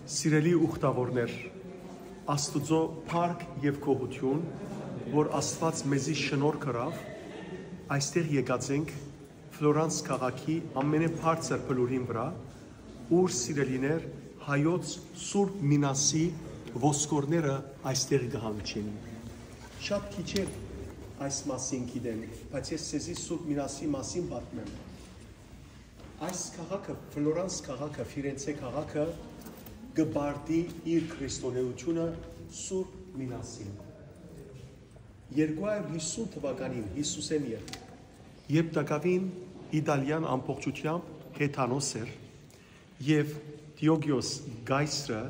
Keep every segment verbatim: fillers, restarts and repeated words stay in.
Սիրելի ուխտավորներ, Աստուծոյ փառք եւ գոհութիւն, որ Աստուած մեզի շնորհ կրաւ, այստեղ եկած ենք Ֆլորանս քաղաքի ամենաբարձր բլուրին վրայ, ուր, սիրելիներ, հայոց Սուրբ Մինասի ոսկորները այստեղ կը հանգչին։ Շատ քիչեր այս մասին գիտեն, բայց ես ձեզի Սուրբ Մինասի մասին պատմեմ։ Այս քաղաքը, Ֆլորանս քաղաքը, Ֆիրենցե քաղաքը, կը պարտի իր քրիստոնէութիւնը Սուրբ Մինասին։ Երկու հարիւր յիսուն թուականին, Յիսուսէն ետք, երբ տակաւին Իտալիան ամբողջութեամբ հեթանոս էր, եւ Դիոգիոս Կայսրը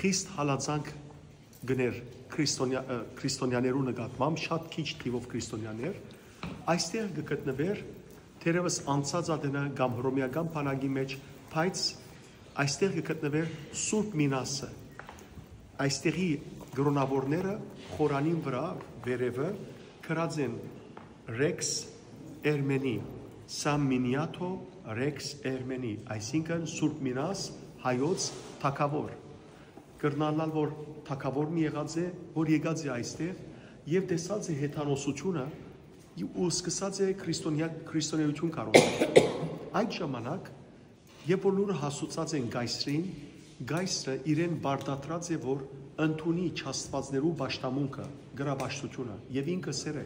խիստ հալածանք գներ քրիստոնեա-, ը, քրիստոնեաներու նկատմամբ, շատ քիչ թիւով քրիստոնեաներ, այստեղ կը գտնուէր, թերեւս անցած ատենը կամ հռոմեական բանակի մէջ, բայց այստեղ կը գտնուէր Սուրբ Մինասը։ Այստեղի կրոնաւորները խորանին վրայ, վերեւը, գրած են Ռեքս Էրմենի, Սամ Մինիաթո Ռեքս Էրմենի, այսինքն Սուրբ Մինաս հայոց թագաւոր։ Կրնանալ, որ թագաւոր մի եղած է, որ եկած է այստեղ եւ տեսած է հեթանոսությունը ու սկսած է քրիստոնեա-, քրիստոնեություն կառուցել։ Այդ ժամանակ, երբ որ լուրը հասուցած են Կայսրին, Կայսրը իրեն պարտադրած է, որ ընդունի չաստուածներու պաշտամունքը, գրապաշտությունը, եւ ինքը ըսեր է.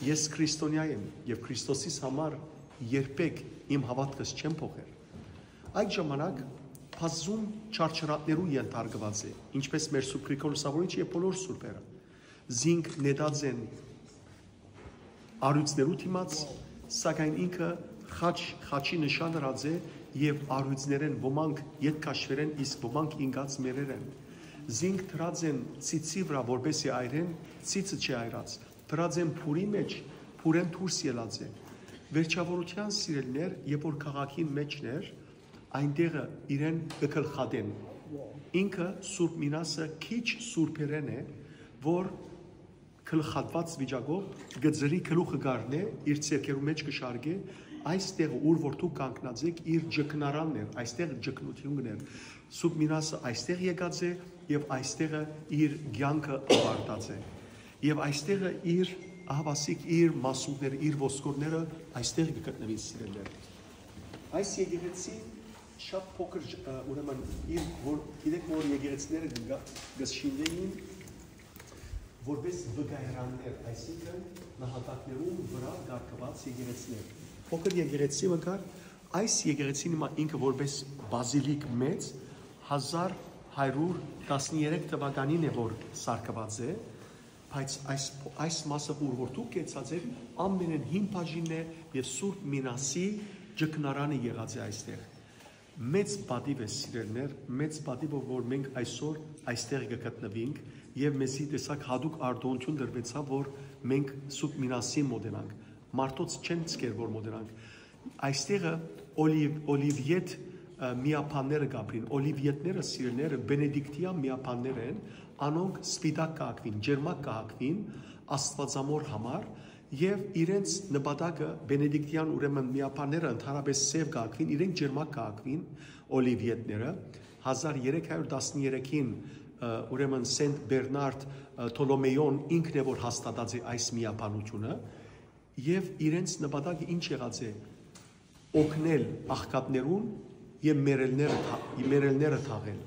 «Ես քրիստոնեայ եմ եւ Քրիստոսիս համար երբեք իմ հաւատքս չեմ փոխեր»։ Այդ ժամանակ բազում չարչարանքներու ենթարկուած է, ինչպես մեր Սուրբ Գրիգոր Լուսավորիչը եւ բոլոր սուրբերը։ Զինք նետած են առիւծներու դիմաց, սակայն ինքը խաչ, խաչի նշան ըրած է եւ առիւծներէն ոմանք ետքաշուեր են, իսկ ոմանք ինկած մեռեր են։ Զինք դրած են ցիցի վրայ, որպէս զի այրեն, ցիցը չի այրած։ Դրած են փուրի մէջ, փուրէն դուրս ելած է։ Վերջավորութեան, սիրելիներ, երբ որ քաղաքին մէջն էր, այնտեղը իրեն կը գլխատեն։ Ինքը Սուրբ Մինասը քիչ սուրբերէն է, որ գլխատուած վիճակով կը ձրի գլուխը գարնէ, իր ձեռքերու մէջ կը շարգէ, այս տեղը, ուր որ դուք կանգնած էք, իր ջքնարանն էր, այստեղ ջքնութիւնն էր։ Սուրբ Մինասը այստեղ եկած է եւ այստեղը իր կեանքը աւարտած է։ Եւ այստեղը իր, ահավասիկ իր մասունքները, իր ոսկորները այստեղ կը գտնուին, սիրելիներ։ Այս եկեղեցին շատ փոքր, ը, ուրեմն, իր, որ, գիտեք, որ եկեղեցիները կը գա-, կը շինվէին որպես վկայարաններ, այսինքն՝ նահատակներուն վրայ կարգուած եկեղեցիներ։ Փոքր եկեղեցի մը կար, այս եկեղեցին հիմա ինքը որպես բազիլիկ մեծ, հազար հարիւր տասներեք թուականին է, որ սարքուած է, բայց այս, այս մասը, ուր որ դուք կեցած եք, ամենէն հին բաժինն է եւ Սուրբ Մինասի ջքնարանը եղած է այստեղ։ Մեծ պատիւ է, սիրելիներ, մեծ պատիվ է, որ մենք այսօր այստեղ կը գտնուինք եւ մեզի տեսակ յատուկ արտոնություն տրուեցաւ, որ մենք Սուրբ Մինասին մոտենանք։ Մարդոց չեն ցկեր, որ մոտենանք։ Այստեղը օլիվ-, օլիվիետ, ը, միաբանները կապրին։ Օլիվիետները, սիրելիները, բենեդիկտիան միաբաններ են, անոնք սպիտակ կը հագուին, ջերմակ կը հագուին Աստուածամոր համար, եւ իրենց նպատակը, բենեդիկտիան, ուրեմն, միաբանները ընդհանրապես սեւ կը հագուին, իրենք ջերմակ կը հագուին, օլիվիետները, հազար երեք հարիւր տասներեքին, ը, ուրեմն, Սենտ Բերնարդ, ը, Թոլոմեոն ինքն է, որ հաստատած է այս միաբանությունը, եւ իրենց նպատակը ինչ եղած է, օգնել աղքատներուն եւ մեռելները թա-, մեռելները թաղել։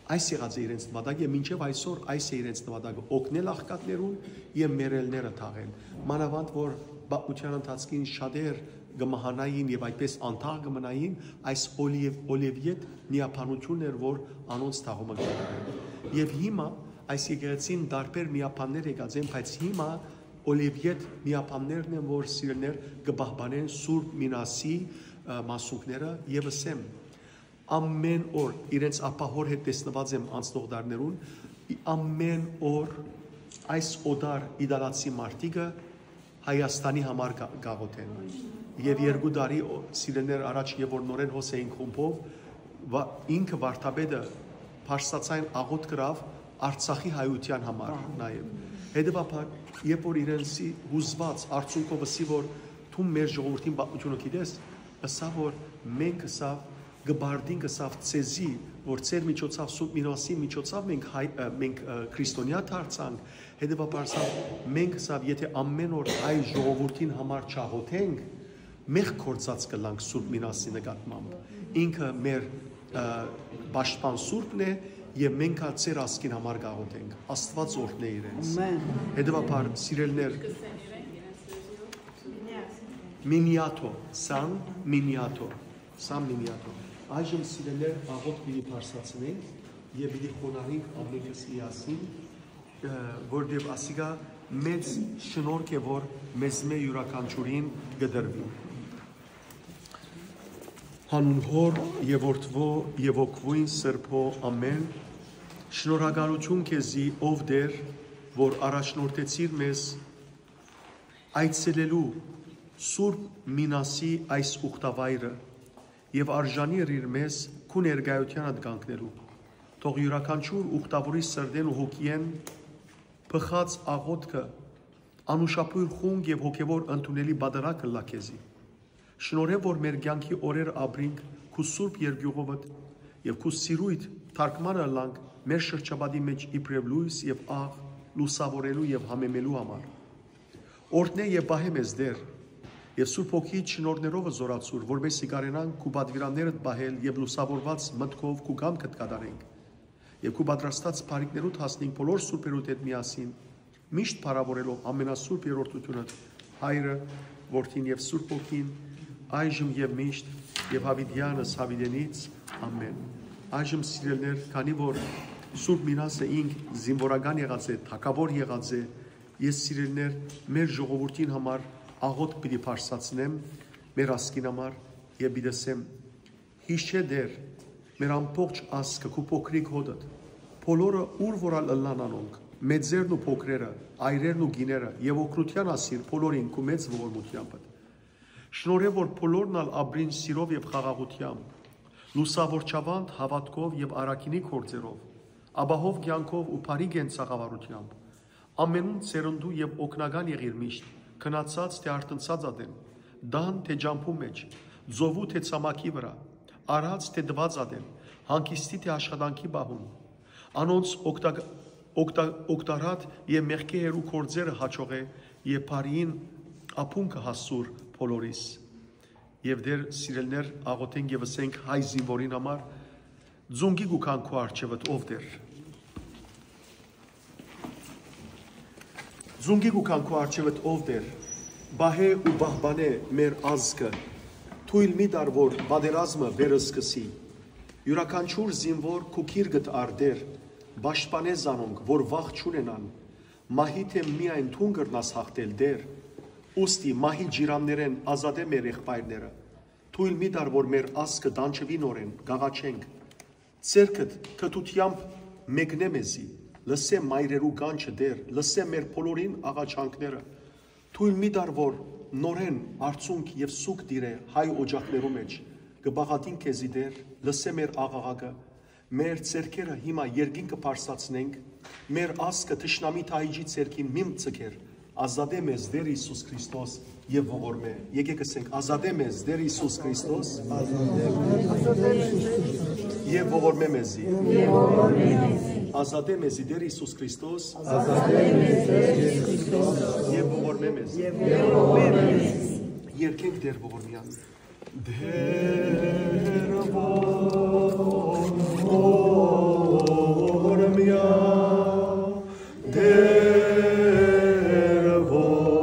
Այս եղած է իրենց նպատակը, եւ մինչեւ այսօր այս է իրենց նպատակը, օգնել աղքատներուն եւ մեռելները թաղել։ Մանաւանդ, որ պատմութեան ընթացքին շատեր կը մահանային եւ այդպես անթաղ կը մնային, այս օլիվ-, օլիվիետ միաբանությունն էր, որ անոնց թաղումը կը կատարէր։ Եւ հիմա այս եկեղեցին տարբեր միաբաններ եկած են, բայց հիմա օլիվիետ միաբաններն են, որ, սիրելիներ, կը պահպանեն Սուրբ Մինասի, ը, մասունքները, եւ ըսեմ, ամէն օր իրենց ափահոր հետ տեսնուած եմ անցնող դարներուն, ի-, ամէն օր այս օտար իտալացի մարդիկը Հայաստանի համար կա-, կաղոթեն։ Եւ երկու տարի, օ-, սիրելիներ, առաջ, երբ որ նորէն հոս էինք խումբով, վա-, ինքը, վարդապետը, բարձրաձայն աղոթք կրաւ Արցախի հայութեան համար, ահա, նաեւ։ Հետեւաբար, երբ որ իրենցի հուզված արդյունքով ըսի, որ դու մեր ժողովրդին պատմությունը գիտես, ըսա, որ մենք, ըսա, Կը պարդինք, ըսաւ, ձեզի, որ ձեր միջոցաւ, Սուրբ Մինասի միջոցաւ մենք հայ, ը, մենք, ը, քրիստոնեայ դարձանք, հետեւաբար ըսաւ, մենք ըսաւ, եթէ ամէն օր հայ ժողովուրդին համար չաղոթենք, մեղք գործած կ'ըլլանք Սուրբ Մինասի նկատմամբ։ Ինքը մեր, ը, պաշտպան սուրբն է, եւ մենք ալ ձեր ազգին համար կ'աղոթենք։ Աստուած օրհնէ իրենց։ Ամեն։ Հետեւաբար, սիրելիներ, Մինիաթո, Սան Մինիաթո, Սան Մինիաթո։ Այժմ, սիրելիներ, աղոթք պիտի բարձրացնենք եւ պիտի խոնարհենք ամենքս միասին, ը, որտեւ ասիկա մեծ շնորհք է, որ մեզմէ իւրաքանչիւրին կը տրուի։ Հանուն Հօր եւ Որդւոյ եւ Հոգւոյն Սրբոյ, ամէն։ Շնորհակալութիւն քեզի, ով Տէր, որ առաջնորդեցիր մեզ այցելելու Սուրբ Մինասի այս ուխտավայրը եւ արժանի ըրիր մեզ քու ներկայութեանդ կանգնելու։ Թող իւրաքանչիւր ուխտավորի սրտէն ու հոգիէն բխած աղոթքը անուշաբոյր խունկ եւ հոգեւոր ընդունելի պատարագ ըլլայ քեզի։ Շնորհեւ, որ մեր կեանքի օրեր ապրինք քու սուրբ երկիւղովդ եւ քու սիրոյթ թարգմանը ըլլանք մեր շրջապատի մէջ իբրեւ լոյս եւ աղ լուսաւորելու եւ համեմելու համար։ Օրհնէ եւ պահէ մեզ, Տէր, եւ Սուրբ Հոգիիդ շնորհներովը զօրացուր, որպէս զի կարենանք քու պատուիրաններդ պահել եւ լուսաւորուած մտքով քու կամքդ կատարենք, եւ քու պատրաստած բարիքներուդ հասնենք բոլոր սուրբերուդ հետ միասին, միշտ փառաւորելով ամենասուրբ երրորդութիւնը, Հայրը, Որդին եւ Սուրբ Հոգին, այժմ եւ միշտ, եւ յաւիտեանս յաւիտենից։ Ամէն։ Այժմ, սիրելիներ, քանի որ Սուրբ Մինասը ինք զինուորական եղած է, թագաւոր եղած է, ես, սիրելիներ, մեր ժողովուրդին համար աղոթք պիտի բարձրացնեմ, մեր ազգին համար, եւ պիտի ասեմ. Յիշէ, Տէր, մեր ամբողջ ազգը, քու փոքրիկ հօտդ, բոլորը, ուր որ ալ ըլլան անոնք, մեծերն ու փոքրերը, այրերն ու կիները, եւ օգնութեան ասիր բոլորին քու մեծ ողորմութեամբդ։ Շնորհեւ, որ բոլորն ալ ապրին սիրով եւ խաղաղութեամբ, լուսաւոր չաւանդ հաւատքով եւ առաքինի գործերով, ապահով կեանքով ու բարի կենցաղավարութեամբ, ամենուն ծերունդու եւ օգնական եղիր միշտ, քնացած թէ արթնցած ատեն, տան թէ ճամբու մէջ, ծովու թէ ցամաքի վրայ, առած թէ տուած ատեն, հանգիստի թէ աշխատանքի պահուն։ Անոնց օգտակ-, օգտա-, օգտարատ եւ մեղքէ հեռու գործերը յաջողէ եւ բարիին ափունքը հասցուր բոլորիս։ Եւ, Տէր, սիրելիներ, աղոթենք եւ ըսենք հայ զինուորին համար. «Ձունկի կու գան քու առջեւդ, ով Տէր»։ Ձունկի կու գան քու առջեւդ, ով Տէր, պահէ ու պահպանէ մեր ազգը, թոյլ մի տար, որ պատերազմը վեր սկսի։ Իւրաքանչիւր զինուոր քու գիրկդ առ, Տէր, պաշտպանէ զանոնք, որ վախ չունենան, մահի դէմ միայն դուն կրնաս յաղթել, Տէր, ուստի մահի ջիրաններէն ազատէ մեր եղբայրները, թոյլ մի տար, որ մեր ազգը տանջուի նորէն, կ'աղաչենք։ Ձեռքդ կրթութեամբ մեկնէ մեզի, լսէ մայրերու կանչը, Տէր, լսէ մեր բոլորին աղաչանքները։ Թոյլ մի տար, որ նորէն արցունք եւ սուգ տիրէ հայ օջախներու մէջ, կը պաղատինք քեզի, Տէր, լսէ մեր աղաղակը։ Մեր ձեռքերը հիմա երկինքը բարձրացնենք, մեր ազգը թշնամի Դահիճի ձեռքին մի մտցքեր, ազատէ մեզ, Տէր Յիսուս Քրիստոս, եւ ողորմէ։ Եկեք ըսենք. «Ազատէ մեզ, Տէր Յիսուս Քրիստոս, եւ ողորմէ մեզի»։ Ազատէ մեզի, Տէր Յիսուս Քրիստոս, եւ ողորմէ մեզի։ Երկենք Տէր ողորմեան։ Տէր ողորմեան, Տէր ողորմեան, Տէր ողորմեան, Տէր ողորմեան։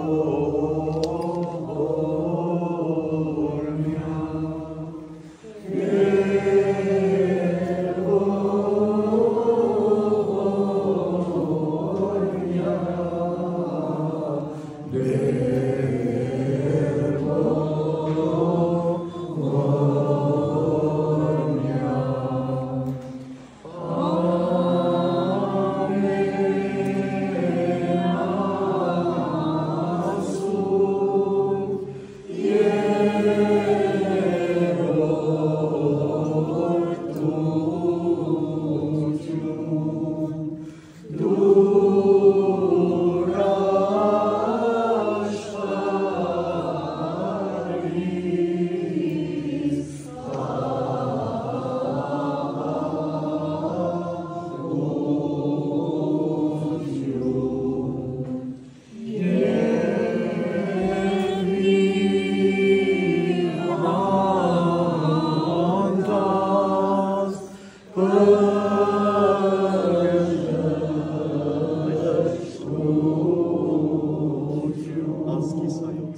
Ազգիս հայոց։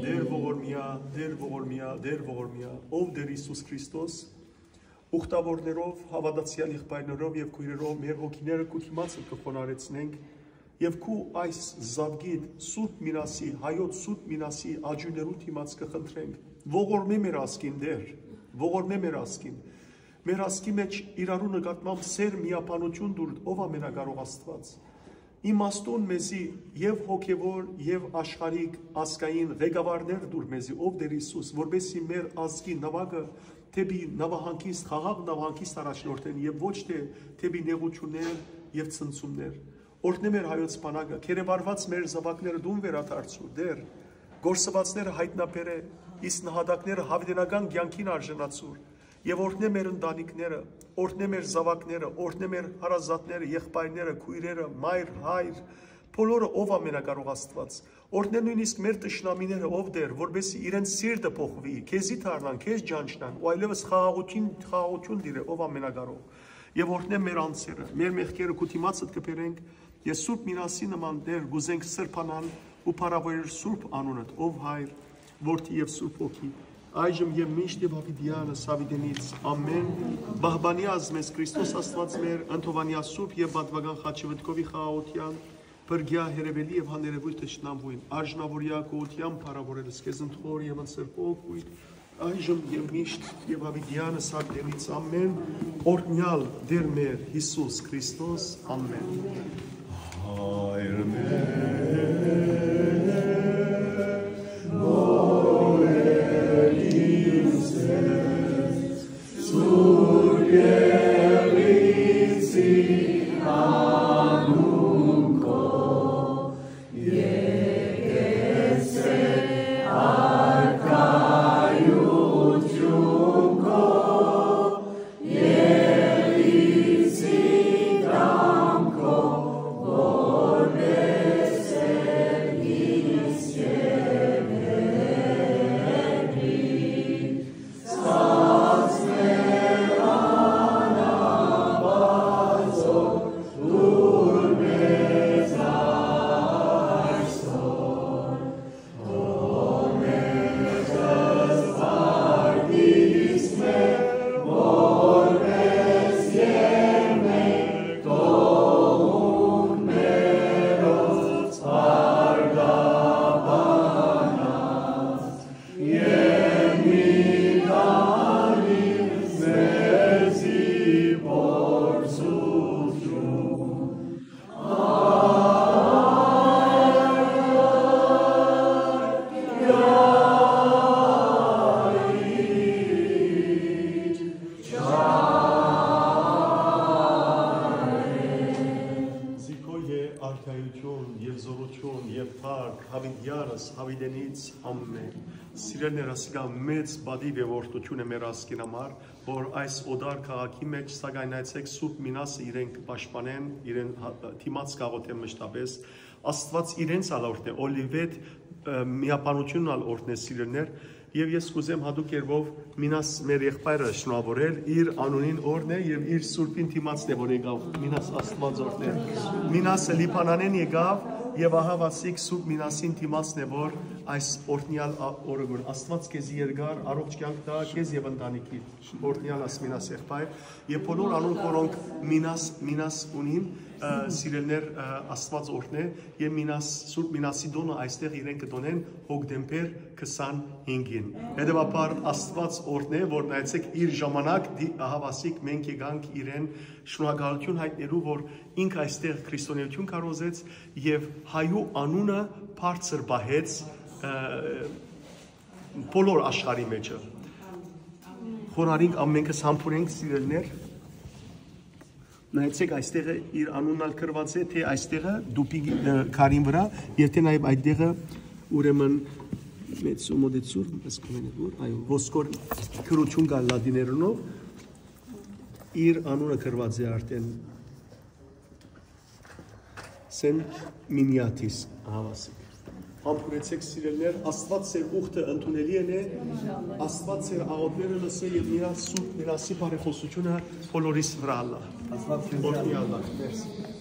Տեր ողորմիա, Տեր ողորմիա, Տեր ողորմիա, ով Տեր Յիսուս Քրիստոս, ուխտավորներով, հաւատացեալ եղբայրներով եւ քոյրերով մեր հոգիները քու դիմացդ կը խոնարհեցնենք եւ քու այս զաւկիդ Սուրբ Մինասի, հայոց Սուրբ Մինասի աճիւներու դիմաց կը խնդրենք, ողորմէ մեր ազգին, Տեր, ողորմէ մեր ազգին։ Մեր ազգի մէջ իրարու նկատմամբ սեր, միաբանութիւն տուր, ով ամենակարող Աստուած։ Իմաստուն մեզի եւ հոգեւոր եւ աշխարհիկ ազգային ղեկավարներ տուր մեզի, ով Տեր Յիսուս, որպեսզի մեր ազգի նաւակը դէպի նաւահանգիստ, խաղաղ նաւահանգիստ առաջնորդեն եւ ոչ թէ դէպի նեղութիւններ եւ ցնցումներ։ Օրհնէ մեր հայոց բանակը, գերեվարուած մեր զաւակները դուն վերադարձուր, Տեր, գործուածները յայտնաբերէ, իսկ նահատակները յաւիտենական կեանքին արժանացուր, եւ օրհնէ մեր ընտանիքները, օրհնէ մեր զաւակները, օրհնէ մեր հարազատները, եղբայրները, քոյրերը, մայր, հայր, բոլորը, ով ամենակարող Աստուած, օրհնէ նոյնիսկ մեր թշնամիները, ով Տեր, որպեսզի իրենց սիրտը փոխուի, քեզի դառնան, քեզ ճանչնան ու այլեւս խաղաղութիւն, խաղաղութիւն տիրէ, ով ամենակարող։ Եւ օրհնէ մեր անձերը, մեր մեղքերը քու դիմացդ կը բերենք, եւ Սուրբ Մինասի նման, Տեր, կ'ուզենք սրբանալ ու փառաւորել Սուրբ անունդ, ով Հայր, Որդի եւ Սուրբ Հոգի, այժմ եւ միշտ եւ յաւիտեանս յաւիտենից։ Ամէն։ Պահպանեա մեզ Քրիստոս Աստուած մեր, ընդհովանեա Սուրբ եւ պատուական խաչի վտկովի խաղաղութեան, փրկեա հեռեւելի եւ հաներեւոյթ թշնամուին, արժանաւորեա գոհութեան փառաւորելս քեզ ընդ Հօր եւ ընդ Սուրբ Հոգի, այժմ եւ միշտ եւ յաւիտեանս յաւիտենից։ Ամէն։ Օրհնեալ Տեր մեր Յիսուս Քրիստոս։ Ամէն։ Հայր մեր, որ ես ինձ, Սուրբ Եղիցի անուն քո, եկեցե արքայութիւն քո, Եղիցի կամքով, որպէս Սերգիս Եղեգրի, Զիքոյ է արքայութիւն եւ զօրութիւն եւ փառք յաւիտեանս յաւիտենից։ Ամէն։ Սիրելիներ, ասիկա մեծ պատիւ եւ օրհնութիւն է մեր ազգին համար, որ այս օտար քաղաքի մէջ, սակայն նայեցեք, Սուրբ Մինասը իրենք պաշտպանեն, իրեն հա-, դիմաց կաղոթեն մշտապես։ Աստված իրենց ալ օրհնէ, Օլիվետ, ը, միաբանությունն ալ օրհնէ, սիրելիներ, եւ ես կուզեմ հատուկ երբով Մինաս մեր եղբայրը շնորհավորել, իր անունին օրհնէ եւ իր սուրբին դիմացն է, որ եկաւ, Մինաս, Աստված օրհնէ։ Մինասը Լիբանանէն եկաւ եւ ահա վասիկ Սուրբ Մինասին դիմացն է, որ այս օրհնեալ ա-, օրը գոր։ Աստված քեզի երկար, առողջ կյանք տայ, քեզ եւ ընտանիքիդ։ Օրհնեալ աս Մինաս եղբայր, եւ բոլոր անոնք, որոնք Մինաս, Մինաս ունին, ը, սիրելիներ, ը, Աստված օրհնէ, եւ Մինաս, Սուրբ Մինասի տօնը այստեղ իրենք կը տոնեն հոկտեմբեր քսանհինգին։ Հետեւաբար Աստված օրհնէ, որ նայեցեք իր ժամանակ, դի-, ահա վասիկ մենք եկանք իրեն շնորհակալություն հայտնելու, որ ինք այստեղ քրիստոնեություն քարոզեց եւ հայու անունը բարձր պահեց, ը, բոլոր աշխարհի մեջը։ Խոնարհինք, ամենքս համբուրենք, սիրելիներ։ Նայեցեք, այստեղը իր անունն ալ գրված է, թէ այստեղը դուպի, ը, քարին վրայ, եւ թէ նաեւ այդտեղը, ուրեմն, մեծ մոտեցուր, ըսկում են որ, այո, ոսկոր գրություն կա լատիներունով, իր անունը գրված է արդեն Սեն Մինիաթիս, ահա վասիկ։ Համբուրեցեք, սիրելիներ, Աստված ձեր ուխտը ընդունելի է, Աստված ձեր աղօթքները լսէ եւ Մինաս, Սուրբ Մինասի բարեխոսությունը բոլորիս վրայ ըլլայ։ Աստված քեզ օրհնի ըլլայ։ Մերսի։